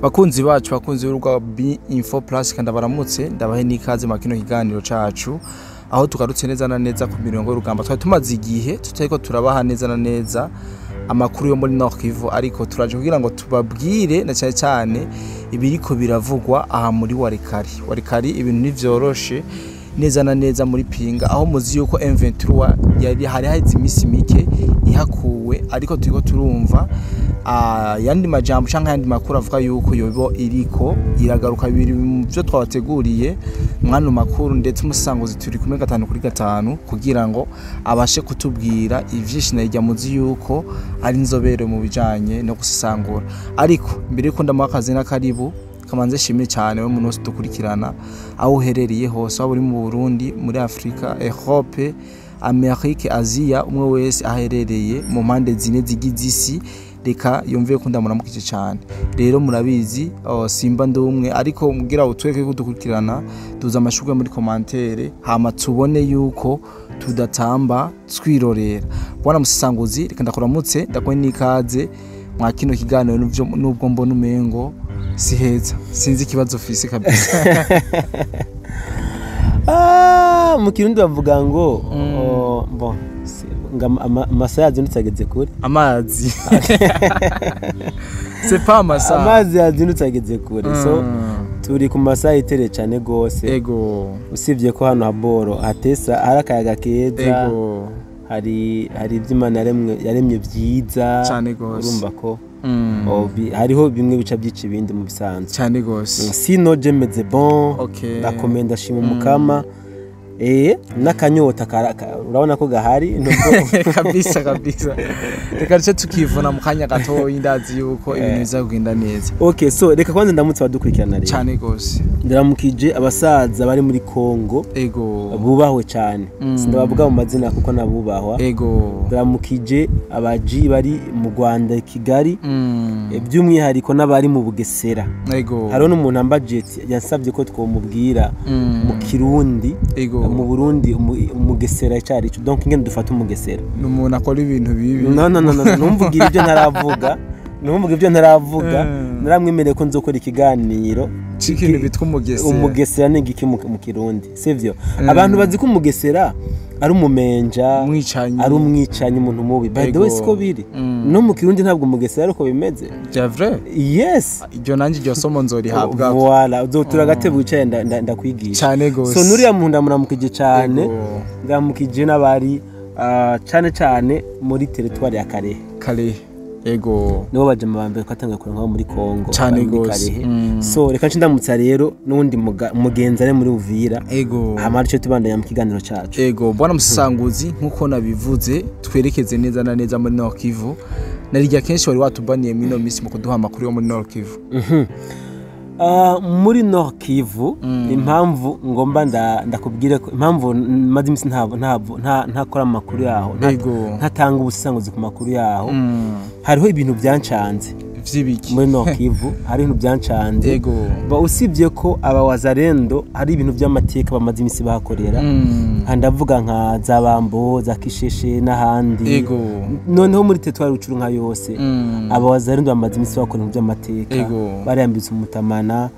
Bakunzi bacu, bakunzi b'urubuga B Info Plus, kandi baramutse, ndabahe n'ikaze mu kino kiganiro cacu, aho tugarutse neza na neza ku mirongo y'urugamba. Twari tumaze igihe tutariko turabaha neza na neza amakuru yo muri Nord Kivu, ariko turaje kugira ngo tubabwire na cyane cyane ibiriko biravugwa aha muri Walikale. Walikale ibintu ntivyoroshe neza na neza muri Pinga, aho muzi yuko M23 yari hari haheze imisi mike ihakuwe, ariko turiko turumva yandi majambo canke yandi makuru avuga yuko yobo iriko iragaruka. Biri mu byo twabateguriye mwano makuru, ndetse umusanguzi turi kumwe 5 kuri 5 kugira ngo abashe kutubwira ivyinshi, na muzi yuko ari inzobere mu bijanye no gusesangura. Ariko mbere yuko ndamuha akazi n'akaribu, kamanze shimire cyane we muntu wese dukurikirana aho uherereye hose, waba uri mu Burundi, muri Afrika, Europe, Amerique, Asia, umwe wese aherereye mu mpande zine zigize isi, reka yumve ko ndamuramukije cyane. Rero murabizi, oh, simba ndi umwe, ariko mbwira utweke ko dukurikirana, duza amashurwe muri commentaire, hama tubone yuko tudatamba twirorera. Bwana musanguzi, reka ndakuramutse, ndakuhe n'ikaze mwa kino kiganiro, nubwo mbona umengo si heza, sinzi ikibazo ufise kabisa. Ah, mu Kirundi bavuga ngo oh, bon, ngo amasaha yazindutse ageze kure. Amazi, c'est pas amasaha. Amazi yazindutse ageze kure, so turi ku masaha yitereye cyane gose. Usibye ko hano haboro hatesa, hari akayaga keza. Hari ibyo Imana yaremye byiza. Cane gose. Urumva ko oh, hariho bimwe bica byica ibindi mu bisanzwe. Cyane gose. Sinon je meze bon. Ndakomeye, ndashima Umukama. N'akanyota urabona ko gahari nubwo. Kabisa kabisa, reka duce tukivuna mu kanya gatoya, ndazi yuko ibintu biza kugenda neza. Okay, so reka kwanza ndamutse abadukurikirana rero. Cyane gose. Ndaramukije abasaza bari muri Kongo bubahwe cyane. Sindabavuga mu mazina kuko nabubahwa. Ndaramukije abaji bari mu Rwanda i Kigali, by'umwihariko n'abari mu Bugesera. Hariho n'umuntu ambaje ati yansabye ko twomubwira mu Kirundi, mu Burundi umugesera icari ico, donc ingene dufata umugesera. Ni umuntu akora ibintu bibi. No, no, no, no, numvugira ibyo ntaravuga, numvuga ibyo ntaravuga. Naramwemereye ko nzokora ikiganiro c'ikintu bitwa umugesera. Umugesera ni igiki mu Kirundi, sivyo? Abantu bazi ko umugesera ari umumenja, umwicanyi, ari umwicanyi, umuntu mubi. By the way, siko biri. No mu Kirundi ntabwo umugesera ari uko bimeze. C'est vrai? Yes. Iryo nanjye iryo somo nzorihabwa. Voilà, uzotura agatebe wicaye ndakwigisha. Cyane gose. So nuriya muntu ndamuramukije cyane. Ndaramukije n'abari cane cane muri territoire ya Kalehe. Kare, ego. Nibo bajama ba mbere twatangiye kuronka muri Kongo, Cane bari muri gose. Kalehe. So reka nce ndamutsa rero n'uwundi mugenzi ari muri Uvira, hama arico tubandanya mu kiganiro cacu. Ego, bwana musanguzi, nkuko nabivuze, twerekeze neza na neza muri Nord Kivu, narirya kenshi wari watubaniye muri ino minsi mu kuduha amakuru yo muri Nord Kivu. Muri Nord Kivu, impamvu ngomba ndakubwire ko impamvu maze iminsi ntakora amakuru yaho, ntatanga ubusanguzi ku makuru yaho, hariho ibintu byancanze. Vy'ibiki? Muri Nord Kivu hari ibintu byancanze. Ba usibye ko aba wazalendo hari ibintu by'amateka bamaze iminsi bahakorera, aha ndavuga nka za Bambo, za Kisheshe n'ahandi. Noneho muri territoire Rutshuru nka yose, aba wazalendo bamaze iminsi bakora ibintu by'amateka. Bariyambitse umutamana,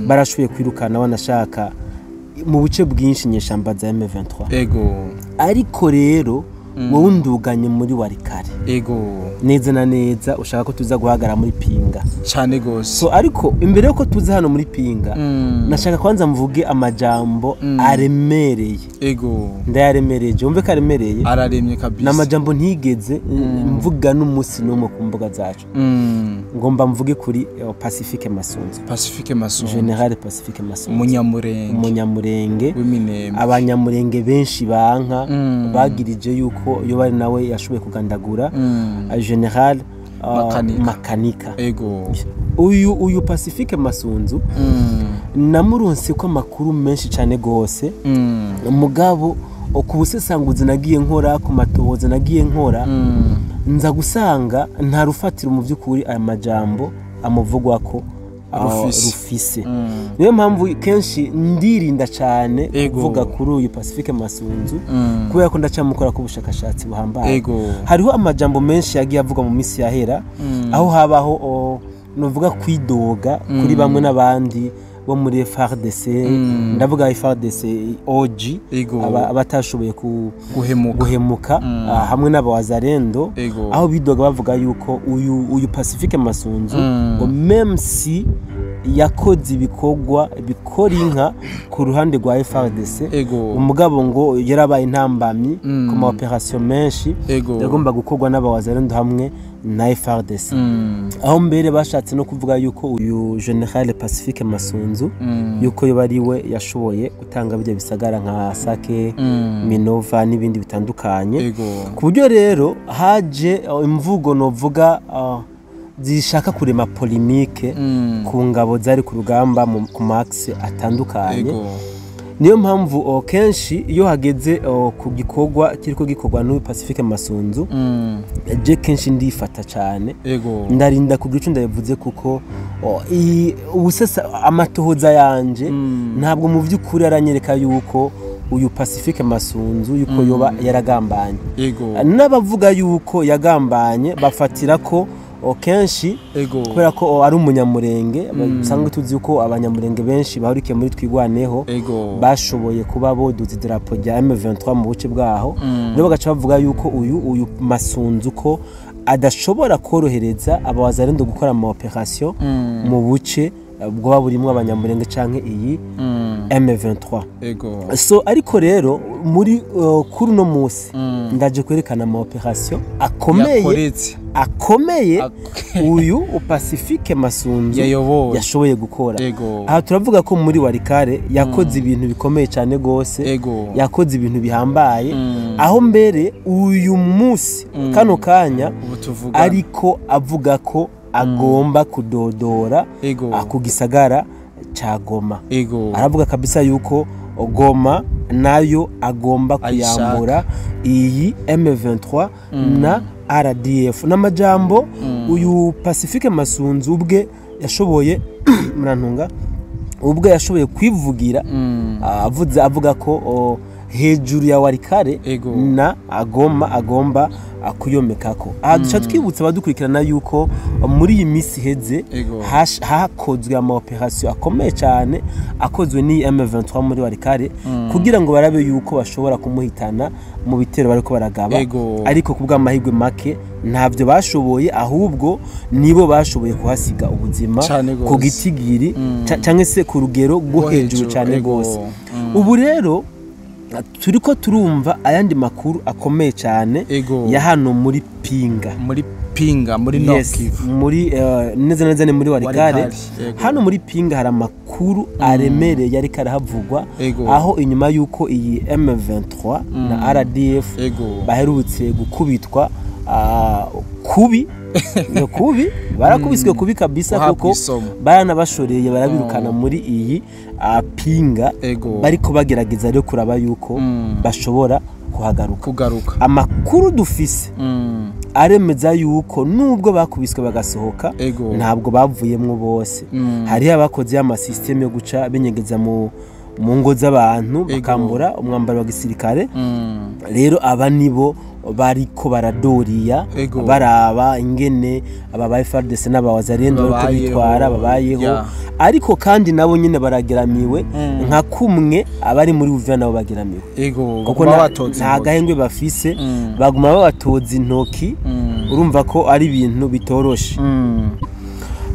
barashoboye kwirukana banashaka mu buce bwinshi inyeshamba za M23. Ariko rero wowe unduganye muri Walikale, neza na neza ushaka ko tuza guhagarara muri Pinga. Cyane gose. So ariko imbere yuko tuza hano muri Pinga, nashaka kwanza mvuge amajambo aremereye. Ndayaremereje, wumve ko aremereye. Araremye kabisa. Ni amajambo ntigeze mvuga n'umunsi n'umwe ku mbuga zacu. Ngomba mvuge kuri Pacifique Masunzu. Pacifique Masunzu. General Pacifique Masunzu. Umunyamurenge. Umunyamurenge. W'iminembwe. Abanyamurenge benshi banka bagirije yuko iyo bari nawe yashoboye kugandagura General Makanika. Makanika. Uyu Pacifique Masunzu namuronse ko amakuru menshi cyane gose. Mugabo ku busesanguzi nagiye nkora, ku matohoza nagiye nkora, nza gusanga nta rufatiro mu by'ukuri aya majambo amuvugwa ko Rufise. Rufise. Niyo mpamvu kenshi ndirinda cyane kuvuga kuri uyu Pacifique Masunzu, kubera ko ndacamukora ko ubushakashatsi buhambaye. Hariho amajambo menshi yagiye avugwa mu minsi yahera, aho habaho Novuga kwidoga kuri bamwe n'abandi bo muri FARDC, ndavuga FARDC OG, abatashoboye guhemuka hamwe n'abawazarendo, aho bidoga bavuga yuko uyu Pacifique Masunzu ngo même si yakoze ibikorwa bikora inka ku ruhande rwa FARDC, umugabo ngo yarabaye intambamyi ku ma operation menshi yagomba gukorwa n'abawazarendo hamwe na FARDC. Aho mbere bashatse no kuvuga yuko uyu General Pacifique Masunzu yuko yoba we yashoboye gutanga bijya bisagara nka Sake, Minova n'ibindi bitandukanye. Ku buryo rero haje imvugo novuga zishaka kurema polémique ku ngabo zari ku rugamba ku max atandukanye. Niyo mpamvu kenshi iyo hageze ku gikorwa kiriko gikorwa n'uyu Pacifique Masunzu, je kenshi ndifata cyane, ndarinda kugira ico ndabivuze, kuko ubusesa amatohoza yanje ntabwo mu vy'ukuri aranyereka yuko uyu Pacifique Masunzu yuko yoba yaragambanye. N'abavuga yuko yagambanye bafatira ko kenshi kubera ko ari umunyamurenge, usanga tuzi ko abanyamurenge benshi bahurikiye muri Twigwaneho bashoboye kuba boduza idarapo rya M23 mu buce bwaho. Rero bagaca bavuga yuko uyu Masunzu ko adashobora korohereza abawazarendo gukora ama operation mu buce bwoba burimo abanyamurenge canke iyi M23. So ariko rero muri kuri no munsi ndaje kwerekana ama operation akomeye uyu Pacifique Masunzu yashoboye gukora. Aha turavuga ko muri Walikale yakoze ibintu bikomeye cyane gose, yakoze ibintu bihambaye, aho mbere uyu munsi kano kanya ariko avuga ko agomba kudodora ku gisagara ca Goma. Aravuga kabisa yuko Goma nayo agomba kuyambura iyi M23 na RDF. N'amajambo uyu Pacifique Masunzu ubwe yashoboye murantunga ubwe yashoboye kwivugira, avuga ko hejuru ya Walikale na agomba kuyomekako. Aha duca twibutsa abadukurikirana yuko muri iyi minsi iheze hakozwe ama operation akomeye cyane akozwe ni M23 muri Walikale kugira ngo barabe yuko bashobora kumuhitana mu bitero bariko baragaba, ariko kubw'amahirwe make ntabyo bashoboye, ahubwo nibo bashoboye kuhasiga ubuzima ku gitigiri cyangwa se ku rugero rwo hejuru cyane gose. Ubu rero turiko turumva ayandi makuru akomeye cyane ya hano muri Pinga, muri Nord Kivu, muri neza neza ni muri Walikale. Hano muri Pinga hari amakuru aremereye yari karahavugwa, aho inyuma yuko iyi M23 na RDF baherutse gukubitwa kubi kubi barakubiswe kubi kabisa, kuko baranabashoreye barabirukana muri iyi Pinga, bariko bagerageza rero kuraba yuko bashobora kuhagaruka. Amakuru dufise aremeza yuko nubwo bakubiswe bagasohoka ntabwo bavuyemwo bose. Hari abakoze ama system yo guca benyegeza mu ngo z'abantu bakambura umwambaro wa gisirikare. Rero aba nibo bariko baradoriya baraba ingene aba ba FARDC n'abawazarendo bariko bitwara babayeho, ariko kandi nabo nyine barageramiwe nka kumwe abari muri Uvira nabo bageramiwe, kuko nta gahengwe bafise, baguma babatoza intoki. Urumva ko ari ibintu bitoroshe.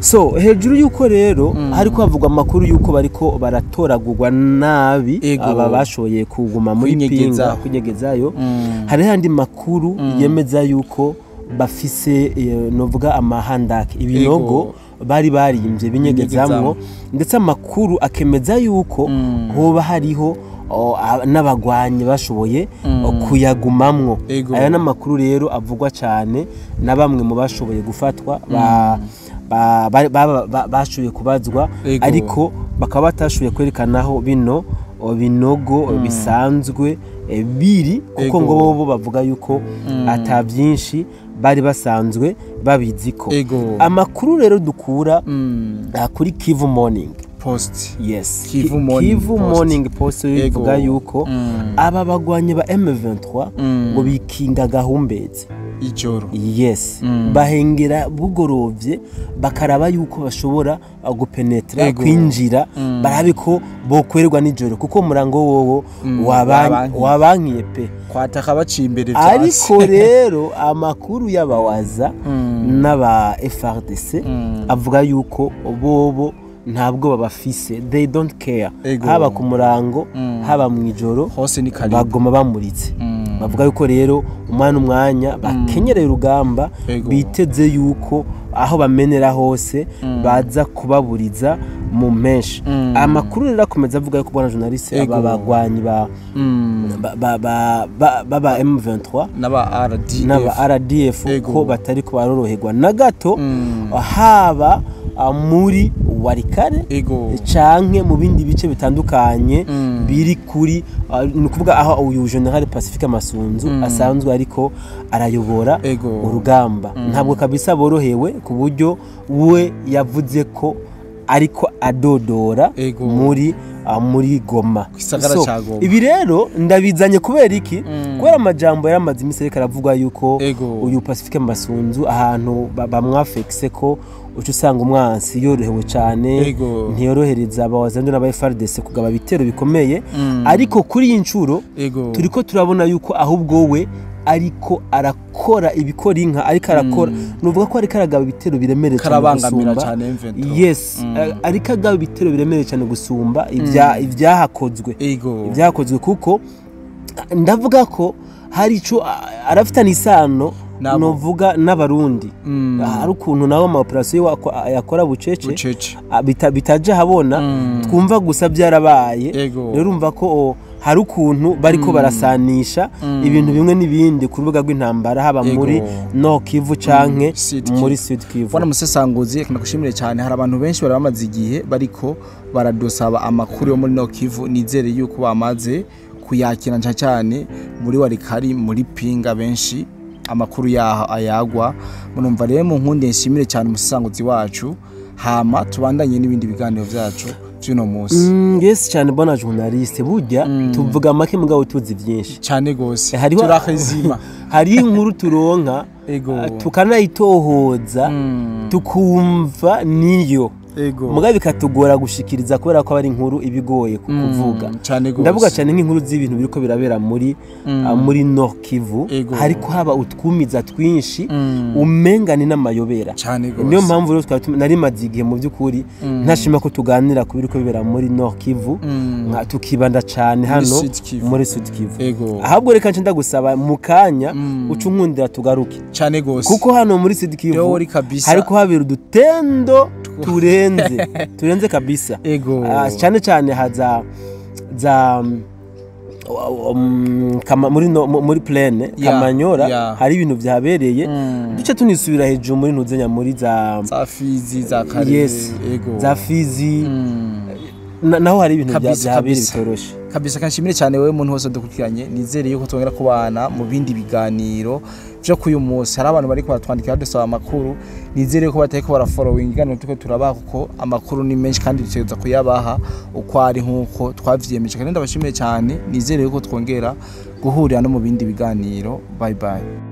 So hejuru yuko rero hariko havugwa amakuru yuko bariko baratoragurwa nabi aba bashoboye kuguma muri Pinga kunyegezayo, hari handi makuru yemeza yuko bafise novuga amahandaki ibinogo bari barimvye binyegezamwo, ndetse amakuru akemeza yuko hoba hariho n'abagwanyi bashoboye kuyagumamwo. Aya n'amakuru rero avugwa cyane na bamwe mu bashoboye gufatwa bashoboye kubazwa, ariko bakaba batashoboye kwerekanaho bino binogo bisanzwe biri, kuko ngo bobo bavuga yuko ata byinshi bari basanzwe babiziko. Amakuru rero dukura kuri Kivu Morning Post. Yes, Kivu Morning Post ivuga yuko aba bagwanye ba M23 ngo bikinga gahumbezi. Ijoro. Yes, bahengera bugorovye, bakaraba yuko bashobora gupenetra, kwinjira, barabe ko bokwerwa nijoro, kuko umurango wowo wabankiye pe kwataka baciye imbere. Ariko rero amakuru y'abawaza n'aba FARDC avuga yuko bobo ntabwo babafise, they don't care, haba ku murango haba mu ijoro, hose ni karibu, bagoma bamuritse. Bavuga yuko rero umwana umwanya bakenyereye urugamba, biteze yuko aho bamenera hose baza kubaburiza mu menshi. Amakuru rero akomeza avuga yuko bwana journaliste, aba bagwanyi ba ba M23 n'aba RDF ko batari ko baroroherwa na gato, haba muri Walikale canke mu bindi bice bitandukanye biri kuri, ni kuvuga aho uyu General Pacifique Masunzu asanzwe ariko arayobora urugamba. Ntabwo kabisa borohewe, ku buryo we yavuze ko ariko adodora muri Goma. So, ibi rero ndabizanye kubera iki? Kubera amajambo yaramaze iminsi ariko aravuga yuko uyu Pacifique Masunzu ahantu bamwafekse ko uca usanga umwansi yorohewe cyane, ntiyorohereza abawazando n'aba FARDC kugaba bitero bikomeye. Ariko kuri iyi ncuro turiko turabona yuko ahubwo we ariko arakora ibikora inka, ariko arakora, nuvuga ko ariko aragaba ibitero biremereye cyane gusumba. Yes, ariko agaba ibitero biremereye cyane gusumba ibyahakozwe. Ibyahakozwe, kuko ndavuga ko hari ico arafitanye isano novuga n'abarundi. Hari ukuntu nawe ama operation yakora bucece bitaje habona, twumva gusa byarabaye. Rero urumva ko hari ukuntu bariko barasanisha ibintu bimwe n'ibindi ku rubuga rw'intambara, haba muri Nord Kivu canke muri Sud Kivu. Bwana musesanguzi, ndagushimire cyane. Hari abantu benshi bari bamaze igihe bariko baradusaba amakuru yo muri Nord Kivu, nizere yuko bamaze kuyakira cyane muri Walikale, muri Pinga, benshi amakuru yaho ayagwa. Murumva rero mu nkunde nshimire cyane umusesanguzi wacu, hama tubandanye n'ibindi biganiro byacu by'uno munsi. Yes cyane bwana journaliste, burya tuvuga make mugabo tuzi byinshi cyane gose, turahezima. Hari inkuru turonka tukanayitohoza, tukumva niyo mugabe bikatugora gushikiriza kubera ko ari inkuru ibigoye kuvuga. Ndavuga cyane nk'inkuru z'ibintu biriko birabera muri Nord Kivu, hariko haba utwumiza twinshi umengane n'amayobera. Niyo mpamvu rero nari maze igihe mu by'ukuri ntashima ko tuganira ku biriko bibera muri Nord Kivu, tukibanda cyane hano muri Sud Kivu. Ahubwo reka nce ndagusaba mu kanya uca unkundira tugaruke cyane gose, kuko hano muri Sud Kivu hariko habera udutendo turenze kabisa. Cyane cyane haza za muri plaine Kamanyora, hari ibintu byabereye, duce tunisubira hejuru muri ntuzenya muri za Fizi, za Kare, za Fizi, naho hari ibintu byabereye bitoroshe kabisa. Kanshimire cyane wewe muntu wose dukurikiranye, nizere yuko twongera kubana mu bindi biganiro byo kuyu munsi. Hari abantu bariko baratwandikira badusaba amakuru, nizere ko batari ko barafollowing iganiro tuko turabaha, kuko amakuru ni menshi kandi dutegereza kuyabaha uko ari nkuko twavyiyemeje. Kandi ndabashimiye cyane, nizere yuko twongera guhurira no mu bindi biganiro. Bye bye.